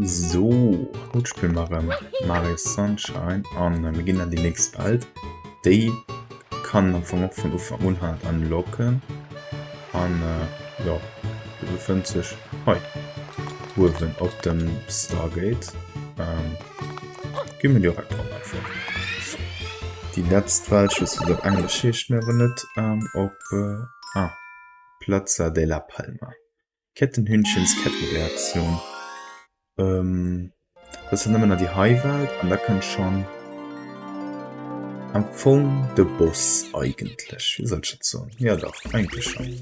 So, haut spille mer erëm Mario Sunshine an mir ginn an déi nächst Welt. Déi kann am Fong och vun Ufank un halt unlocken an jo, déi befënnt sech hei uewen op dem Stargate. Gi mir direkt dran einfach. Déi letzt Welt, ech weess net wéi se op Englesch heescht, mee awer net op, ah, Plaza de la Palma. Kettenhündchens Kettenreaktion. Ähm, dat ass dann nëmmen nach déi hei Welt an da kënnt schonn am Fong de Boss eigentlech. Wéi soll ech dat soen? Jo dach, eigentlech schonn.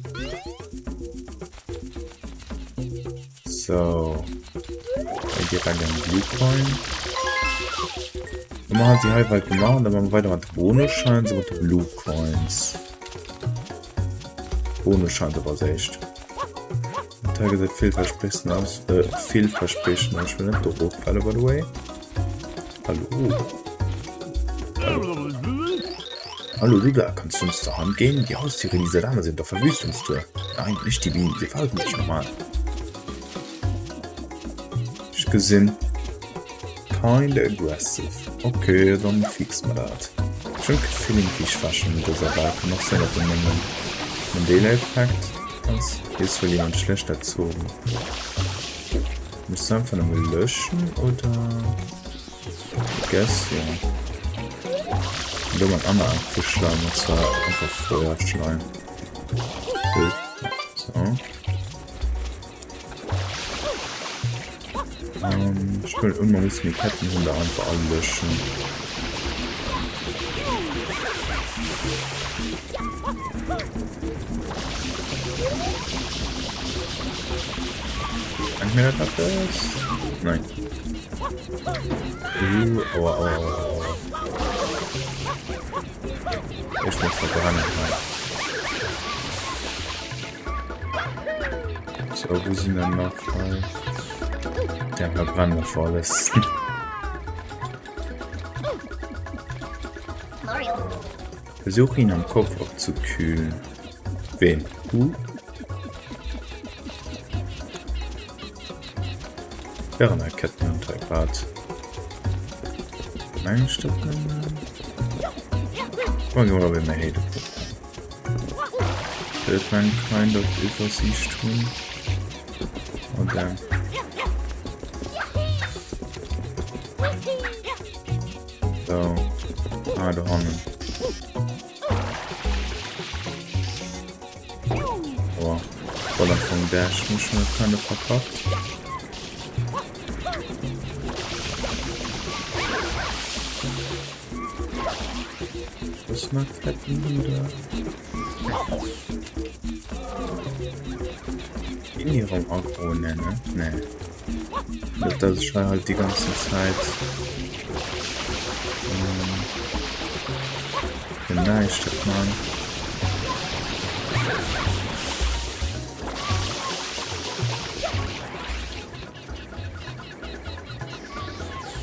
So, hei direkt eng Blue Coin. Hu mer halt déi hei Welt gemaach an da maache mer weider mat de Bonusshines a mat de Blue Coins. Bonusshines awer als éischt. Dat hei gesäit villverspriechend aus. Äh, villverspriechend aus. Ech wëll net do eroffale, by the way. Hallo. Hallo. Hallo, du da, kannst du uns zur Hand gehen? Die Haustiere dieser Dame sind auf Verwüstungstour. Nein, nicht die Bienen, sie verhalten sich normal. Ech gesinn kinda aggressive. Okay, dann fixe mer dat. Ech hunn d'Feeling, wéi ech war schon an dëser Welt. Kann och sinn, datt et nëmmen Mandela-Effekt ass. Hier ist wohl jemand schlecht erzogen. Muss einfach nëmme löschen oder? I guess, ja. Und do mat aner Art vu Schleim, und zwar einfach Feuerschleim. So. Ähm, ich will irgendwann müssen die Kettenhunde einfach alle löschen. Kann ich mir das etwas? Nein. Uh, aua, aua, aua, aua. Ich muss verbrennen. So, wo sind denn nach hei? Der verbrennen wir vor alles. Versuch ihn am Kopf abzukühlen. Wen? Du? Wären Ketten und Grad. Mein Stück. Wollen wir mal, wenn wir Hate Wird man kind of Übersicht tun. Okay. So. Ah, do hannen. Oh. Voll am Fong Dash muss schon kind of verkackt. Was macht Kettenhunde? In ihrem Agro nenne? Nee. Das ist halt die ganze Zeit. Ähm, näischt dat man.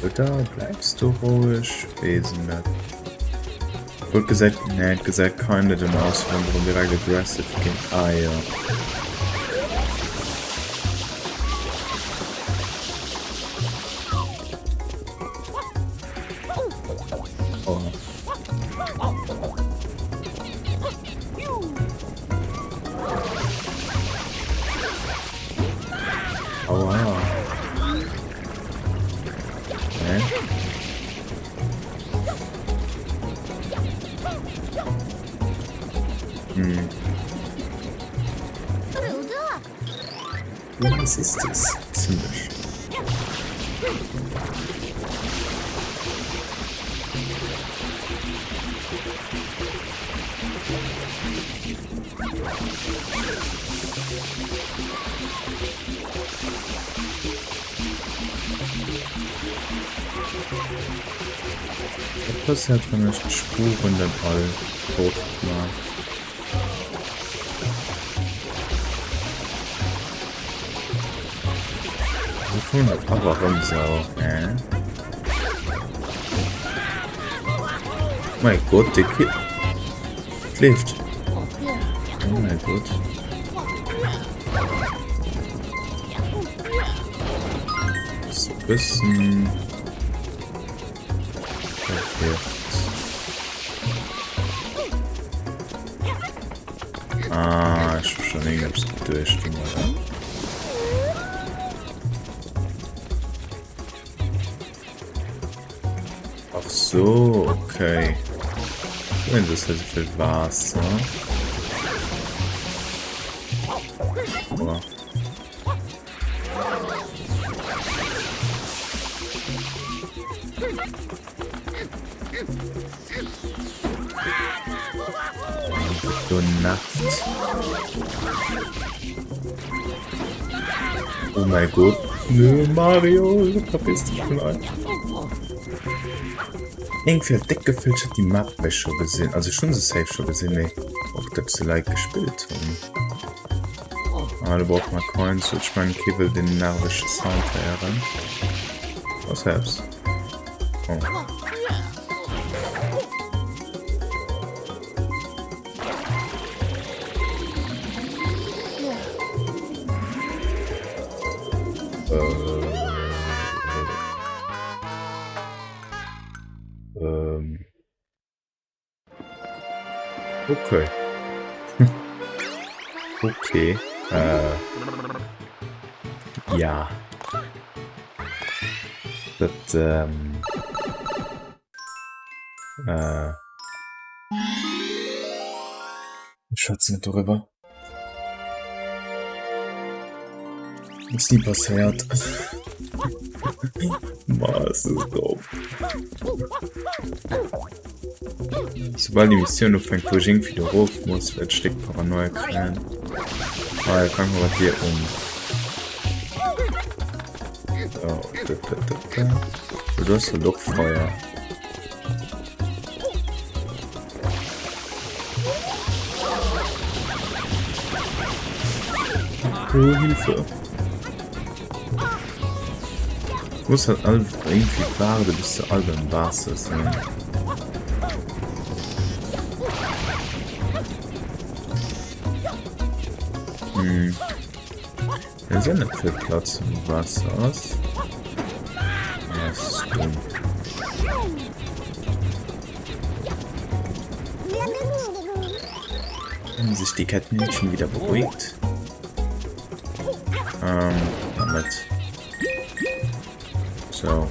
Oder bleibst du ruhig? Wees et net. Obwohl et gesäit, nee, et gesäit kinda duerno aus, wéi wann se direkt aggressive ginn. Ah jo. Oh. Aua. Hä? Hm. Was ist das? Ziemlich. Wat passéiert wann ech d'Spuren dann all fort man? Wou kommen dat awer erëm sou, hä? Mein Gott, de Ki leeft. Oh mein Gott. ass e bëssen verwirrt. Ah, ech hu schon irgendeppes geduecht domadder. Ach so, okay. Wenn das halt so viel Wasser. Boah. Du Nacht. Oh mein Gott. Nö, Mario, verpiss dich von ein. Irgendwie hat dick gefüllt, ich hab die Map mech schon gesehen. Also schon se safe schon gesehen, mee och dat se like gespillt hunn. Ah, du brauch mal Coins. Ich mein, kee wëll den nervege Sound héieren. Was helps? Oh. Äh. Ähm. Okay. Okay. Äh. Ja. Dat, ähm. Äh. Ech schwätzen net doriwwer. Ass ni passéiert. Ma es ist domm. Sobal déi Missioun ufänkt, wou ech irgendwie do erof muss, wäert ech déck Paranoia kréien. Ah, da fange mer mat dir un. So, da, da, da, da. Du hast halt och Feier. Oh, Hilfe. Ich muss halt all irgendwie warten, bis sie alle beim Wasser sind. Hm. Da ist ja nicht viel Platz im Wasser. Das ist dumm. Haben sich die Kettenhündchen wieder beruhigt? Ähm, damit. So.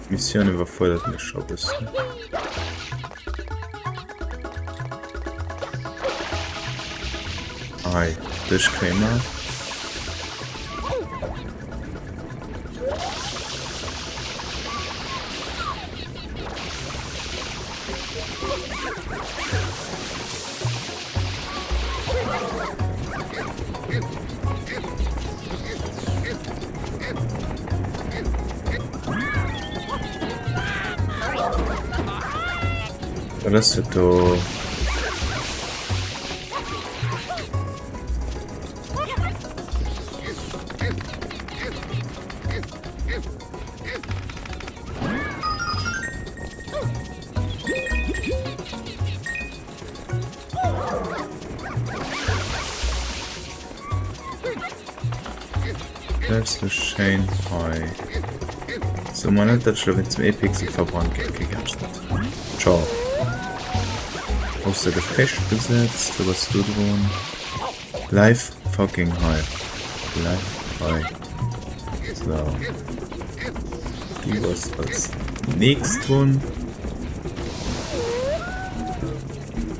Mission iwwerfuerdert mech scho bëssen. Hei, dech kréie mer. Wat ass dat do? Plötzlich schéin hei. So mal net dat ech zum E-Pixel verbrannt ginn. Okay, gab's net. Ciao. Außer Gefecht gesetzt. Da bist du dran. Live fucking high. Live high. So. Du warst als nächst dran.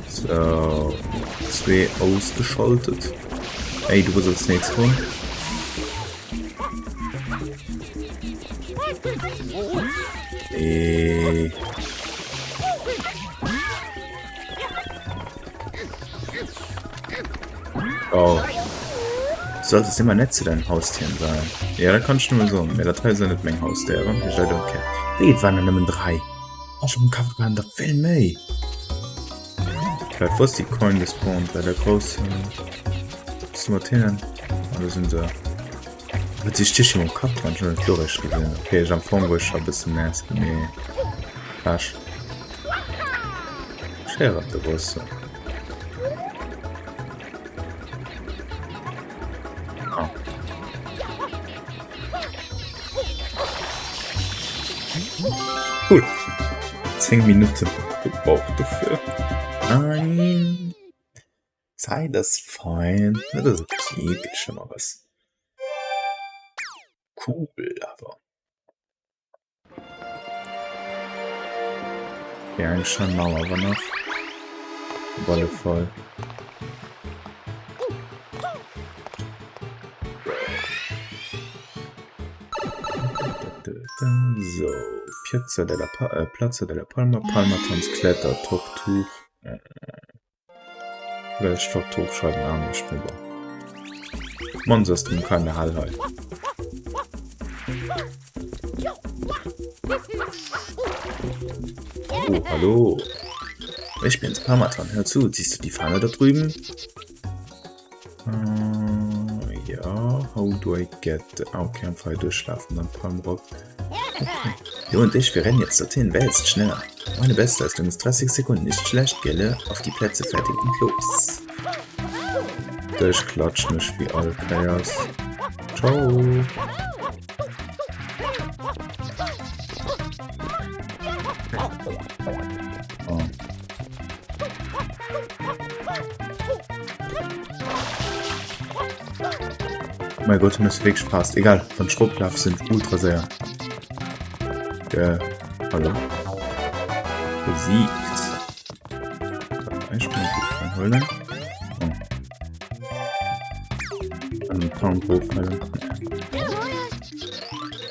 So. Zwee ausgeschaltet. Ey, du bist als nächst dran. Ey. Oh. Du solltest immer nett zu deinen Haustieren sein. Ja, da kann ich nur so. Mehr Datei sind nicht mein Haustiere. Ich I don't care. Nee, et waren der nëmmen 3. Ech um Cover waren der vill méi. Vielleicht wusste die Coin gespawnt bei der großen. Bist du mat hinnen? Ah, da sind se. Huet si Stiche um Kapp dran? Schon net kloer gesinn. Okay, ech am Fong wou ech scho e bëssen nass mee Pech. Schéier op de Russen. Cool. 10 Minutten gebraucht dofir. Nein. Zäit ass fein. Dat ass okay, gëtt Schlëmmeres. Cool awer. Okay, eng Schein machen wir aber nach. Op alle Fall. So, Piazza della pa äh, Plaza della Palma, Palmatanz, Kletter, Tortur. Äh, Welch Tortur schreiben anescht, mais bon. Mann, ass drum keine Hall hei. Oh, hallo. Ich bin's, Parmatan. Hör zu, siehst du die Fahne da drüben? Äh, ja, how do I get... Ah, okay, einfach hier durchlaufen, dann Palmrock. Okay. Du und ich, wir rennen jetzt dorthin. Wer ist schneller? Meine Bestleistung ist 30 Sekunden. Nicht schlecht, gelle? Auf die Plätze, fertig und los. Dech klatschen ech wéi all Kéiers. Ciao. Oh. Mein Gott, mir ist wirklich fast. Egal, von Schrubblaff sind ultra sehr. Äh, hallo. Besiegt. Ich bin gut holen. Oh. An den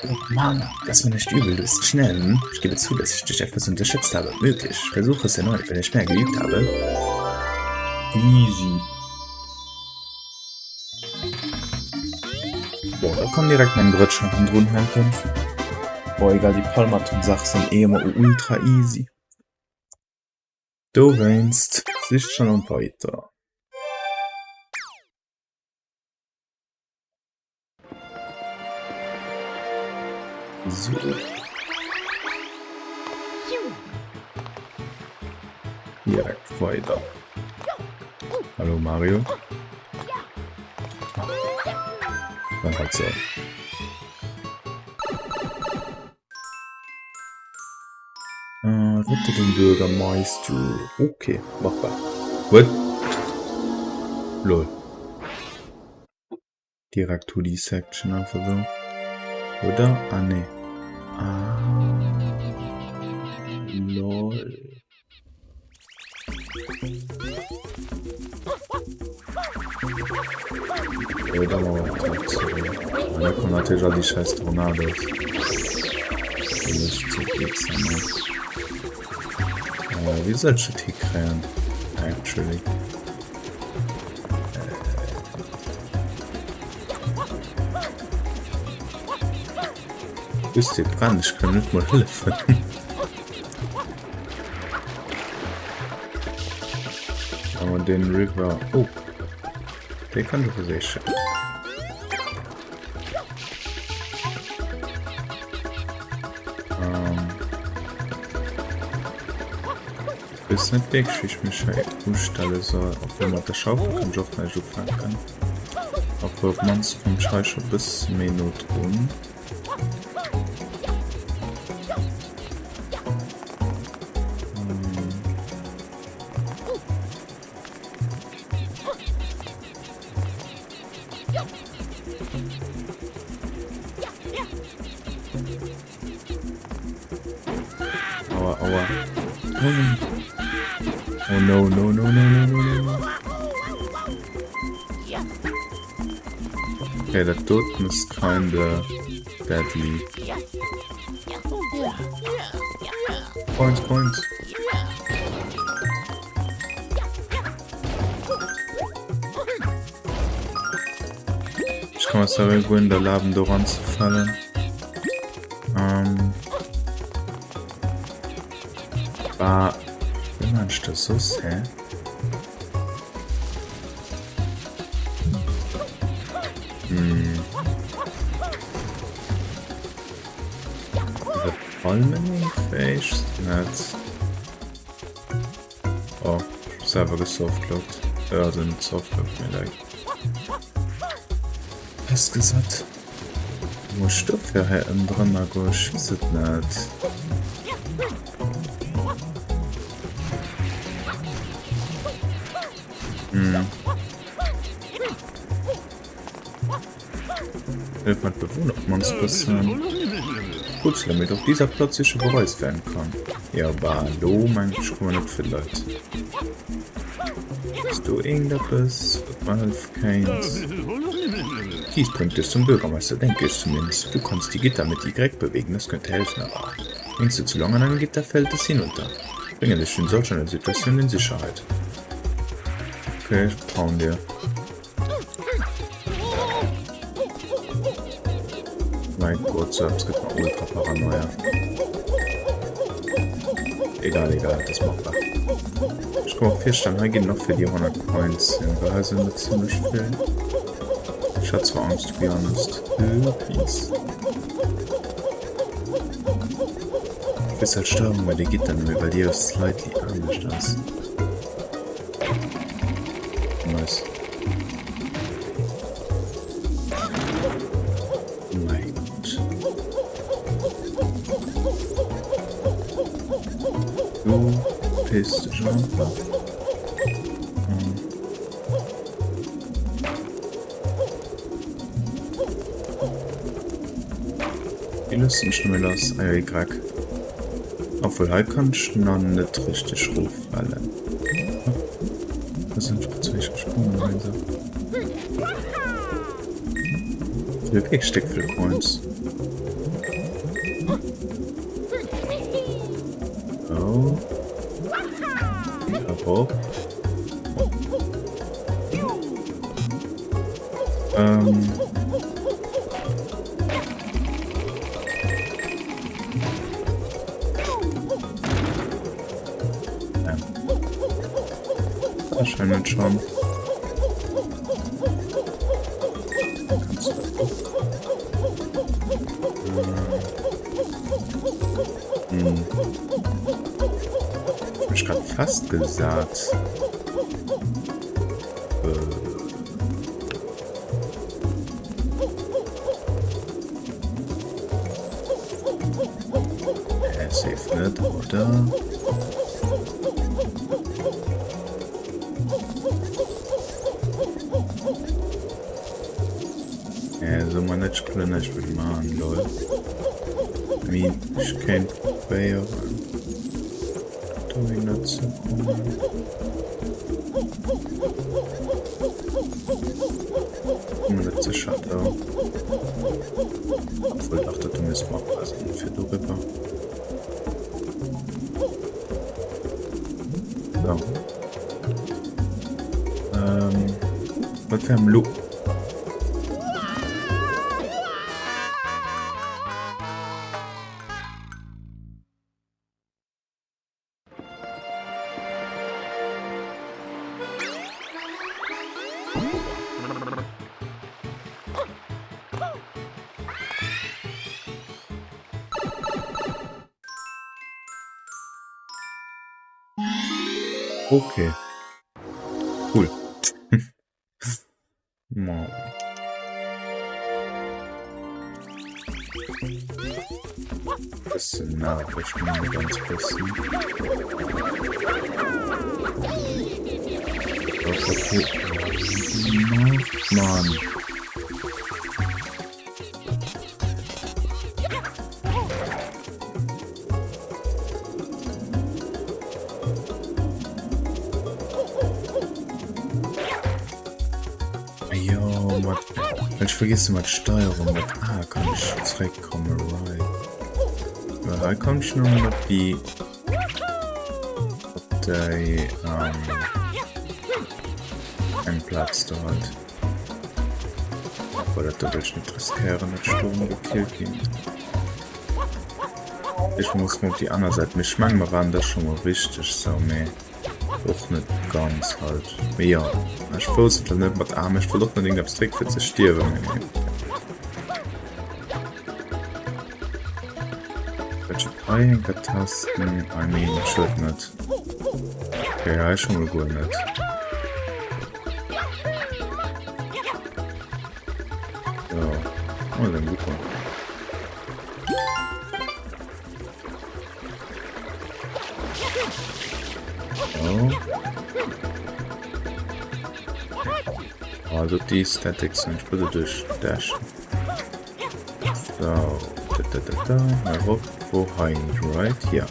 Oh Mann, das war nicht übel. Du bist schnell. Hm? Ich gebe zu, dass ich dich etwas unterschätzt habe. Möglich. Ich versuche es erneut, wenn ich mehr geübt habe. Easy. Boah, da kann direkt mein Grëtsch hannendrun hänken. Boah, egal, die Palmaton-Sache sind eh immer ultra easy. Dowéinst sicht schon an weiter. So. Direkt weiter. Hallo Mario. Dann halt so. Äh, rette den Bürgermeister. Okay, machbar. What? Lol. Direkt 2D Section einfach so. Oder? Ah, nee. Ah. Lol. Okay, da machen wir weiter. Ah, da kommen natürlich all die scheiß Tornados. Die ist zu fix, ne? Äh, wie soll ich das hinkriegen? Actually. Wisst ihr dran, ich kann nicht mal helfen. Aber den River. Oh. Den kann du versichern. Ähm. Weess net wierklech wéi ech mech hei ustelle soll, obwuel mat der Schaufel kann ech och näischt ufänken. Obwuel op d'mannst komm ech hei scho bësse méi no drun. Aua, aua. Oh no, no, no, no, no, no, no. Okay, dat doten ist kinda deadly. Coins, coins. Ich kann mir selber guer net erlaben do ranzefallen. Ähm. Ah, wéi man ech das soss, hä? Hm. Iwwer d'Palmen ongeféier? Ich weess net. Oh, ich hab selber gesoftlocked. Äh, also net softlocked, mee like festgesat. Muss ech dofir hei ënnendrënner goen? Ech weess et net. Hëllef mer d'Bewunner op d'mannst bëssen. Gutt, damit och dieser Platz sicher bereist werden kann. Jo, bah, elo mengen ech komme net vill Leit. Hues du iergendeppes, wat mer hëllefe kéint? Dies bringt dich zum Bürgermeister, denke ich zumindest. Du kannst die Gitter mit Y bewegen, das könnte helfen, aber hängst du zu lange an einem Gitter, fällt es hinunter. Bringe dich in solch einer Situation in Sicherheit. Okay, ech vertrauen dir. Mein Gott, so etwas gëtt mer ultra paranoia. Egal, egal, dat ass machbar. Ech kann mer virstellen, hei ginn och fir déi 100 Coins sinn, well hei sinn der zimmlech vill. Ech hat zwar Angst, to be honest. Peace. Ich weess halt d'Steuerung bei de Gitter net méi, well déi jo slightly anescht ass. Nice. Mein Gott. Du piss dich einfach. Hm. Wie loossen ech nëmme lass? Ah ja, Y. Obwohl, hei kann ech nach net richteg roffalen. Da sinn ech zu héich gesprongen oder esou. Hier wierklech déck vill Coins. Oh. Erop. Ähm. Ja. Anscheinend schon. Kannst du das auch? Hm. Ich mich gerade fast gesagt. Äh. Äh, safe net, oder? Äh, so mal net spillen, ech will machen, lol. I mean, ich kéint probéieren, dohinner ze kommen. Bin mir net sécher do. Obwohl dach, dat do misst machbar sinn fir doriwwer. So. Ähm, wat wär am Lo? Okay. Cool. Wow. Bëssen nerveg, mä ganz bëssen. Okay. Mann. Jo, mat, ech vergesse mat Steuerung mat A kann ech zréckkommen, right. Well hei kann ech nëmmen op déi op déi ähm, eng Plaz do halt. Obwohl dat do wëll ech net riskéieren, dat ech do erëm gekillt ginn. Ech muss mol op déi aner Säit, mee ech menge mer waren da scho mol richteg sou, mee. Och net ganz halt. Mee jo, ech wousst et net mat Aarm. Ech wollt och net irgendeppes drécken fir ze stierwen, mee nee. Welche hei enker Tasten? I mean, schued net. Okay, hei schon mal guer net. So. Oh, dann super. Oh. Also die Statics sind bitte durch dashen. So, da, da, da, da. Hei erop, wor hei net, right? Ja.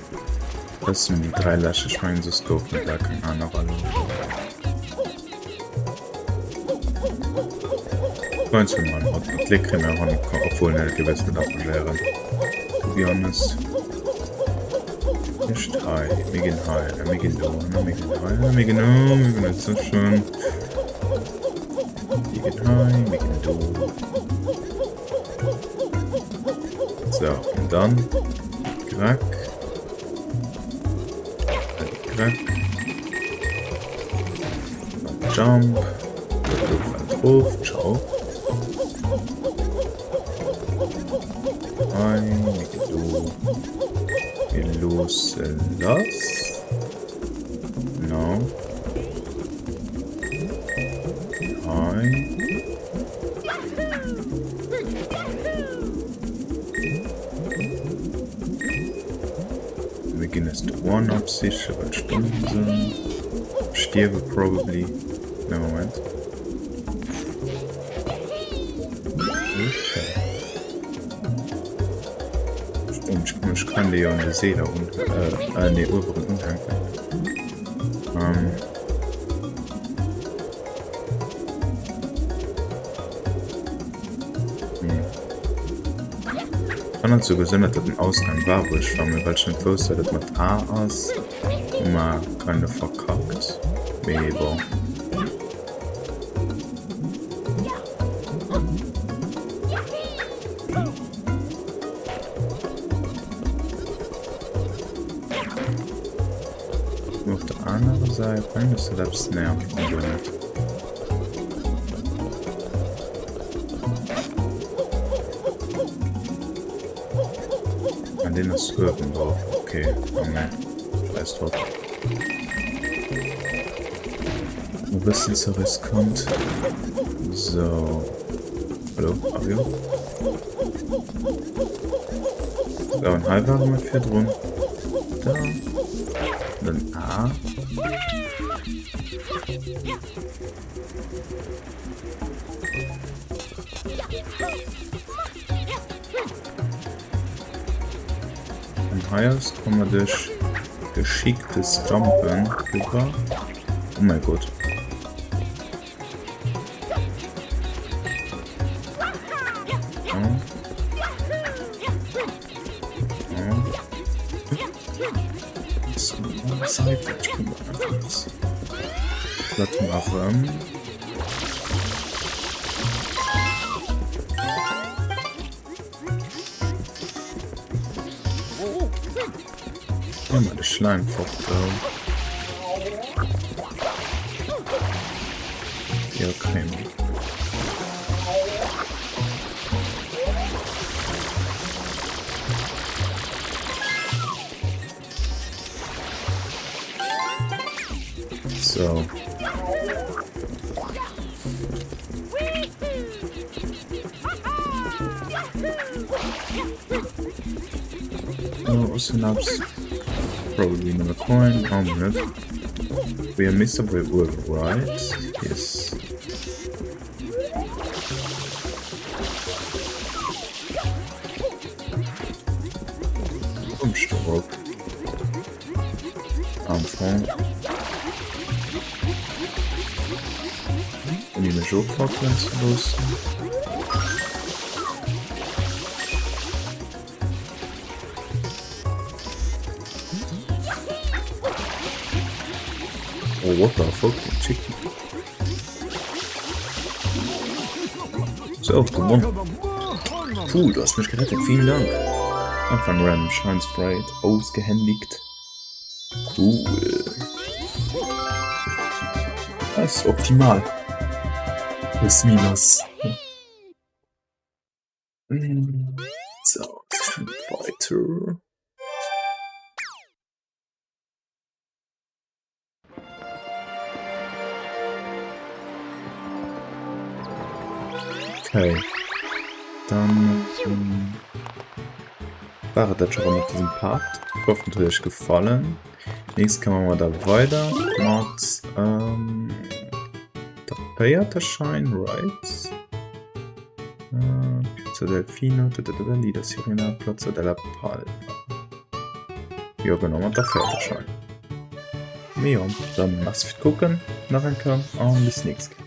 Dat sinn déi 3 Lächer. Ech mengen, soss goufen et gar keng anerer elo. Meins fir mal mat Klick kréie mir och an, obwuel net, et géif eis net arrangéieren, to be honest. Nicht hei, mir ginn hei, mir ginn do, mir ginn hei, mir ginn do, mir ginn dazwischen. Mir ginn hei, mir ginn do. So, und dann Krack. Krack. Jump. Drauf. Ciao. Hei, mir ginn do. Mir loossen lass. Genau. Hei. Mir ginn es de One-Up sichen, well Stonnen sinn. Stierwe probably. Ne, Moment. Okay. Stimmt, ich kann die ja an de Seeler un, äh, äh, nee, ueweren unhänken. Ähm. Kann net sou gesinn, datt dat den Ausgang war, wou ech war, mee well ech net wousst, datt et mat A ass, hu mer kinda verkackt. Mee bon. Op der anerer Säit, mengen ech, dat eppes, nee, am Fong guer net. An deen ass uewen drop. Okay, oh nee. Scheiß drop. E bëssen ze riskant. So. Hallo, Ario? So, an hei ware mer virdrun. Da. Dann A. An hei ass komme mer duerch geschicktes Jumpen rüber. Oh mein Gott. Dat maachen. Ëmmer de Schleim fort do. Jo, kréie mer. So. Oh, Synapse. Probably another coin. Oh, minute. We are missed up with right? Yes. Kommst du erop? Am Fong. Ouni mech offackelen ze loossen. Oh, what the fuck? Chicken. So, gewonnen. Puh, du hast mich gerettet. Vielen Dank. Einfach ein random Shine Sprite ausgehändigt. Cool. Das ist optimal. Plus minus. So, weiter. Okay. Dann war et dat scho mat dësem Part. Ich hoffe, et huet iech gefallen. Nächst Kéier maache mer da weider mat ähm, der véierter Shine, right? Piazza Delfino, Lido Sirena, Piazza della Palma. Jo genau, mat der Féierterschein. Mee jo, dann merci fir d'Kucken nach eng Kéier an bis nächst Kéier.